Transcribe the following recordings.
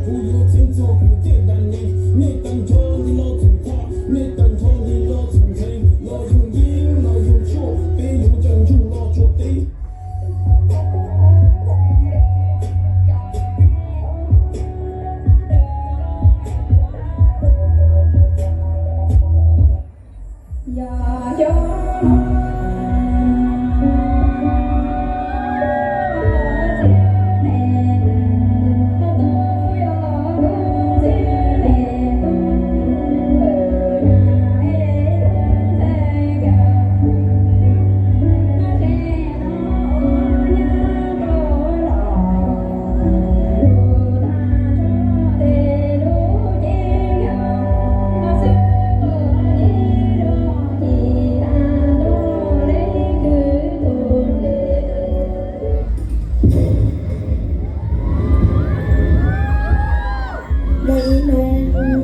Kuv yuav txeeb txog kuv tej dab neeg, nej tag nrho li los txum txha, nej tag nrho li los txum ntxhee, los yug yeeb los yug tshuaj, peb yuav caum ntsug los tsuav teb. Muaj ib hnub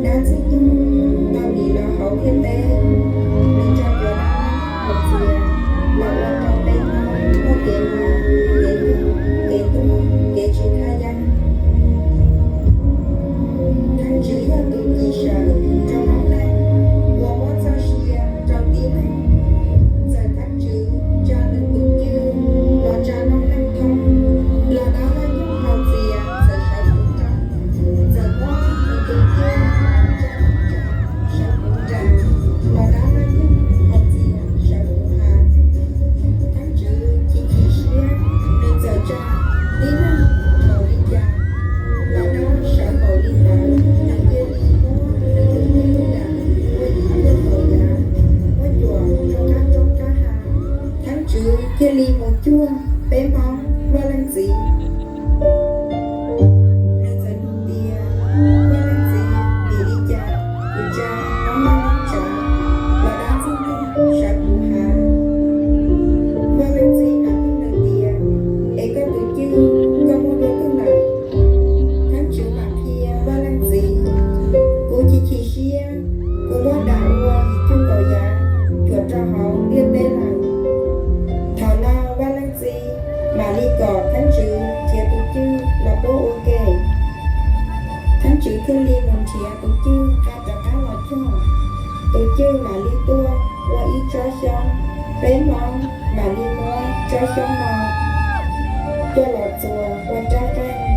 dab ntxwg nyoog tau dim los hauv ntiaj teb, nws tso cov dab laug hauv txias los ua rau peb Hmoob muaj kev mus, kev nyoog, kev tuag, kev tsis thaj yeeb. Theeb Tswv yog tus cim sawm rau noob neej uas muab txoj sia rau tib neeg. Txawm Theeb Tswv tsa nws tus cwj los tsa noob neej thoob, los dab laug nyoog hauv txias txawm sawv mus rau. Txawm muab nws tus cwj los tsa noob neej sawv mus nram, los dab laug nyoog hauv txias sawv mus hav. Theeb Tswv chim chim siab, nws txawm tsa tib neeg npaum li cas los dab sawv npaum li ntawd, nws cia li muab nws tus cwj dam ua ib cuag npaum yav, muab cuam rau qab roob qab hav. Theeb Tswv thiaj li mus cuag peb Hmoob Vaj Leej Txiv. Nws txawm nug tias, Vaj Leej Txiv, vim li cas kuv tsa noob neej noob tsav los dab ntxwg nyoog sawv mus hav? Vaj Leej Txiv hais rau nws tias, Es koj tus cwj koj muab dua twg lawm? Theeb Tswv mam qhia Vaj Leej Txiv, Kuv chim chim siab, kuv muab dam ua ib cuag npaum yav cuam rau hauv ntiaj teb lawm. Thaum no Vaj Leej Txiv mam li kom Theeb Tswv nrhiav tus cwj los puab ua ke. Theeb Tswv thiaj li mus nrhiav tus cwj nqa rov qab los cog. Tus cwj mam li tuaj ua ib tsob xyoob, peb Hmoob mam li muab tsob xyoob no coj los txuas ua rab qeej.